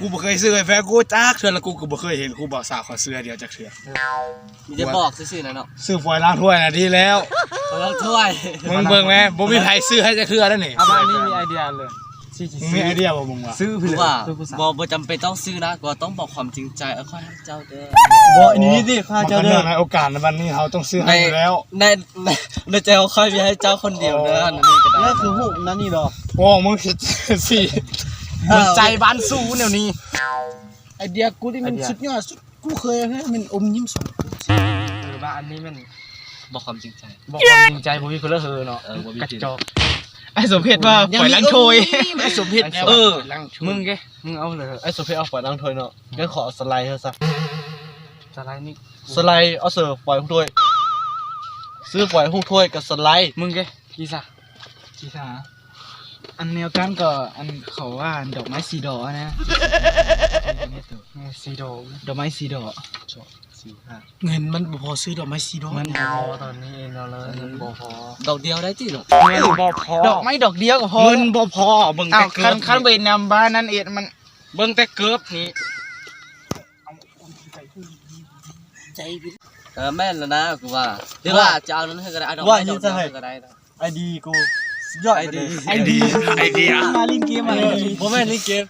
ກູບໍ່ເຄີຍຊື້ໃຫ້ແຟນກູຈັກເທື່ອ ແລ້ວກູກໍບໍ່ເຄີຍເຫັນຄູ່ບ່າວສາວເຂົາຊື້ໃຫ້ດຽວຈັກເທື່ອ. ມີແຕ່ບອກຊື່ໆນະເນາະ. ຊື້ຟອຍລ້າງຖ້ວຍນະດີແລ້ວ. ຟອຍລ້າງຖ້ວຍ. ມຶງເບິ່ງແມ ບໍ່ມີໃຜຊື້ໃຫ້ຈັກເທື່ອເດ້ນີ້. ອາ ບາດນີ້ມີໄອເດຍເລີຍ. ມີໄອເດຍບໍ່ມຶງວ່າ? ຊື້ເພື່ອ ຄືວ່າ ຊື້ຜູ້ສາວ. ບໍ່ ບໍ່ຈຳເປັນຕ້ອງຊື້ນະ ກໍຕ້ອງບອກຄວາມຈິງໃຈ. ເອີ ຂ້ອຍຮັກເຈົ້າເດີ. ບໍ່ ອັນນີ້ຕິ ຂ້າເຈົ້າເດີ ໃນໂອກາດໃນວັນນີ້ເຮົາຕ້ອງຊື້ໃຫ້ຢູ່ແລ້ວ. ໃນ ໃນ ໃນໃຈຂອງຂ້ອຍມີໃຫ້ເຈົ້າຄົນດຽວເດີ. ອໍ ອັນນີ້ກໍໄດ້. ນັ້ນຄືຮູບນັ້ນນີ້ເນາະ. ໂອ້ ມຶງຊິ ຊິ ເອີ ໃຈບ້ານສູແນວນີ້. ໄອເດຍກູນີ້ມັນ ໄອເດຍ ສຸດຍອດສຸດ ກູເຄີຍເຫັນແມ່ນອົມຍິ້ມສອງຄົນ. ເອີ ວ່າອັນນີ້ແມ່ນ ບໍ່ຄວາມຈິງໃຈ ບໍ່ຄວາມຈິງໃຈ ບໍ່ມີຄົນລະເຫີເນາະ. ເອີ ບໍ່ມີ ກະຈອກ. ໄອ້ສົມເພັດວ່າ ຍັງ ປອຍລ້າງຖ້ວຍ ມີ ໂອ້ຍ ໄອ້ສົມເພັດແນວ ເອີ ປອຍລ້າງຖ້ວຍ ມຶງເກ ມຶງເອົາເລີຍ. ໄອ້ສົມເພັດເອົາປອຍລ້າງຖ້ວຍເນາະ. ຍັງຂໍສະໄລເຮົາຊະ ສະໄລນີ້ ສະໄລ ເອົາເສີປອຍຮຸ້ງຖ້ວຍ ຊື້ປອຍຮຸ້ງຖ້ວຍກັບສະໄລ. ມຶງເກ ກີຊາ ຈີຊາ ອັນແນວກັນກໍ ອັນເຂົາວ່າດອກໄມ້ສີດໍນະ. ເອີ ສີດໍ ດອກໄມ້ສີດໍ ສອງ ສີ່ ຫ້າ ເງິນມັນບໍ່ພໍຊື້ດອກໄມ້ສີດໍ. ມັນບໍ່ພໍຕອນນີ້ເອງເນາະ ເງິນບໍ່ພໍ. ດອກດຽວໄດ້ຕິເນາະ. ເງິນບໍ່ພໍ ດອກໄມ້ດອກດຽວກໍພໍ. ເງິນບໍ່ພໍ ເບິ່ງແຕ່ເກີບ. ຄັນ ຄັນເວນນຳບ້ານນັ້ນເອງ ມັນ ເບິ່ງແຕ່ເກີບນີ້. ໃຈ ເອີ ແມ່ນແລ້ວນະ ກູວ່າ ຫຼືວ່າຈະເອົານັ້ນໃຫ້ກໍໄດ້ ເອົາດອກໄມ້ດອກດຽວໃຫ້ກໍໄດ້ນະ. ໄອດີກູສຸດຍອດໄປເລີຍ. ໄອດີ ໄອເດຍ ມາຫຼິ້ນເກມ ມາຫຼິ້ນເກມ. ບໍ່ແມ່ນຫຼິ້ນເກມ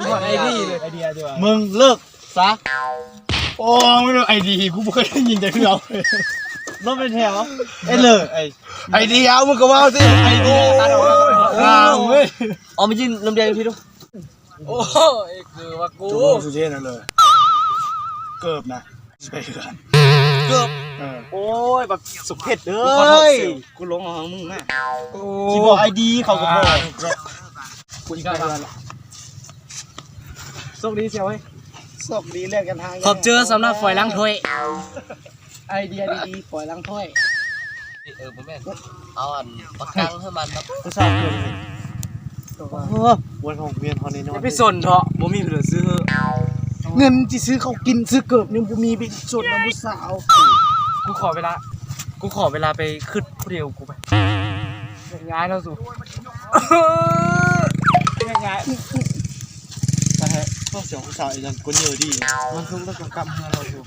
ບໍ່ແມ່ນໄອດີເລີຍ ໄອເດຍດີກວ່າ. ມຶງເລີກຊະ. ໂອ້ຍ ໄອດີ ກູບໍ່ເຄີຍໄດ້ຍິນຈັກເທື່ອ. ລົດເປັນແຖວ ເອີ ເລີຍ ໄອ ໄອເດຍ ເອົາ ມຶງກໍເວົ້າຊິ ໄອເດຍ. ໂອ້ຍ ອ້າວເວີຍ ອອກມາຢືນລຳດຽວຢູ່ພີ້ດູ. ໂອ້ຍ ຄືວ່າກູ ໂຈໂຮງສຸເຈນນັ້ນເລີຍ ເກີບນະ ຊິໄປເຮືອນ ເກີບ. ເອີ ໂອ້ຍ ບັກສົມເພັດເອີຍ ກູຂໍຖອດເສື້ອ ກູລົງເອົາຂອງມຶງມາ. ໂອ້ ຊິບອກໄອດີເຂົາກໍບອກ ກູຊິໄປເຮືອນລະ. ໂຊກດີສ່ຽວເອີຍ ໂຊກດີແລກກັນທາງ. ຂອບໃຈສຳລັບຟອຍລ້າງຖ້ວຍ. ໄອເດຍດີໆ ປອຍລ້າງຖ້ວຍ. ເອີ ບໍ່ແມ່ນ ເອົາອັນປາກກັງໃຫ້ມັນເນາະ. ຜູ້ສາວເກີບ ໂອ້ ວັນຂອງເວນເຮົາແນ່ນອນ. ຢ່າໄປສົນເທາະ ບໍ່ມີເຫຼືອຊື້. ເງິນຊິຊື້ເຂົ້າກິນ ຊື້ເກີບຍັງບໍ່ມີ ໄປສົນນຳຜູ້ສາວ. ກູຂໍເວລາ ກູຂໍເວລາໄປຄຶດຜູ້ດຽວກູໄປ. ແຍກຍ້າຍແລ້ວສູ ແຍກຍ້າຍ. ໄປເຖາະ ພວກສຽວຜູ້ສາວອີ່ຫຍັງ ກົນເຍີດີ ມັນທຸກແລ້ວ ກັບເຮືອນແລ້ວສູ.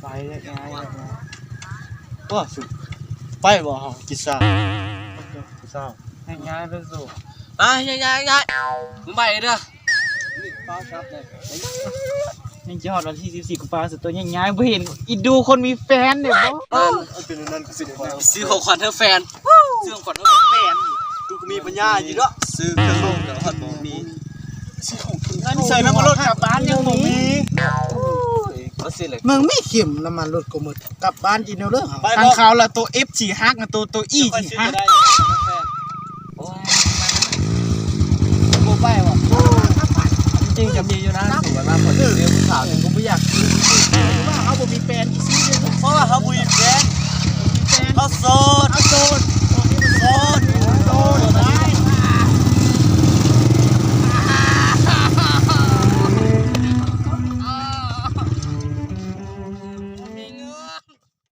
ໄປແຍກຍ້າຍ ໂອ້ ສຸ ໄປບໍ່ເຮົາກິດຊາ ສາວ ແຍກຍ້າຍໄປສູ. ໄປ ແຍກຍ້າຍ ແຍກຍ້າຍ ມຶງໄປເດີ. ຍັງຊິຮອດວັນທີສິບສີ່ ກູປາສຸດໂຕແຍກຍ້າຍ ບໍ່ເຫັນອີ່ດູຄົນມີແຟນເດ້ບໍ່? ເອີ ມັນເປັນແນວນັ້ນ ກູຊິໄດ້ ຊື້ຂອງຂວັນໃຫ້ແຟນ ຊື້ຂອງຂວັນໃຫ້ແຟນ. ກູກໍມີປັນຍາຢູ່ເນາະ ຊື້ເຄື່ອງນອນກໍຮອດບໍ່ມີ. ເງິນໃສ່ນ້ຳມັນລົດກັບບ້ານຍັງບໍ່ມີ. ໂອ້ຍ ບໍ່ຊື້ເລີຍ. ມຶງມີເຂັມນ້ຳມັນລົດກໍໝົດ ກັບບ້ານກິນເອົາເດີ. ໄປ ທາງເຂົາລະໂຕເອັຟຊິຫັກນະ ໂຕ ໂຕອີຊິຫັກ. ໂອ້ຍ ບໍ່ໄປຫວາ. ຈິງໆ ຈະມີຢູ່ນະ ສົມມຸດວ່າຂ້ອຍຊິຊື້ຜູ້ສາວ ແຕ່ກູບໍ່ຢາກຊື້. ວ່າເຮົາບໍ່ມີແຟນຊິຊື້ເລີຍ ເພາະວ່າເຮົາບໍ່